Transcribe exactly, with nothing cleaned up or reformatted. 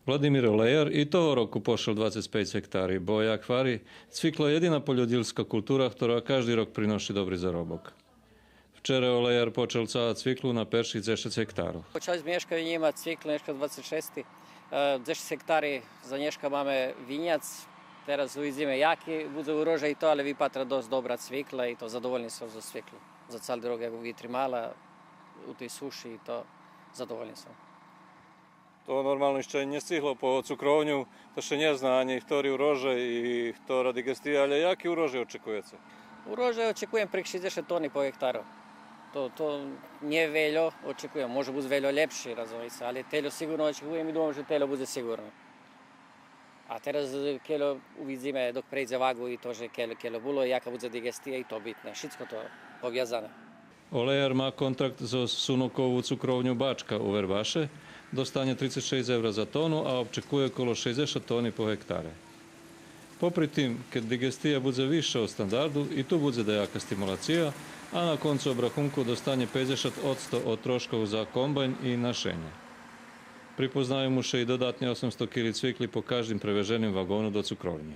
Владимир Олеяр и того року пошел двацец пейц гектари, бо, як гвари, цвикла єдина польодїлска култура хтора кажди рок приноши добри заробок. Вчера Олеяр почел цану цвиклу на перших дзешец гектарох. Почали зме нєшка винїмац цвиклу, нєшка двацец шести. Е, дзешец гектари за нєшка маме винєц. Тераз увидзиме яки будзе урожай и то, але випатра досц добра цвикла и то задовольни сом за цвиклу. За цали рок як витримала у тей суши и то задовольни сом. То нормално ище нє стигло по цукровню, та ше нє зна анї хтори урожай и хтора диґестия, але яки урожай очекуєце? Урожай очекуєм прейґ шейдзешат тони по гектару. То, то нє вельо очекуєм, може буц вельо лєпши, розумице, але тельо сиґурно очекуєм и думам же тельо будзе сиґурно. А тераз, е, кельо увидзиме док прейдзе ваґу и то же кельо, кельо було, яка будзе диґестия и то битне. Шицко то повязане. Олеяр ма контракт зоз Сунокову цукровню Бачка у Вербаше, достанє трицец шейсц евра за тону, а обчекує коло шейдзешат тони по гектаре. Попри тим, кед диґестия будзе висша од стандарду, и ту будзе даяка стимулация, а на концу обрахунку достанє пейдзешат одсто од трошкох за комбайн и нашенє. Припознаю му ше и додатни осемсто кили цвикли по каждим превеженим ваґону до цукровнї.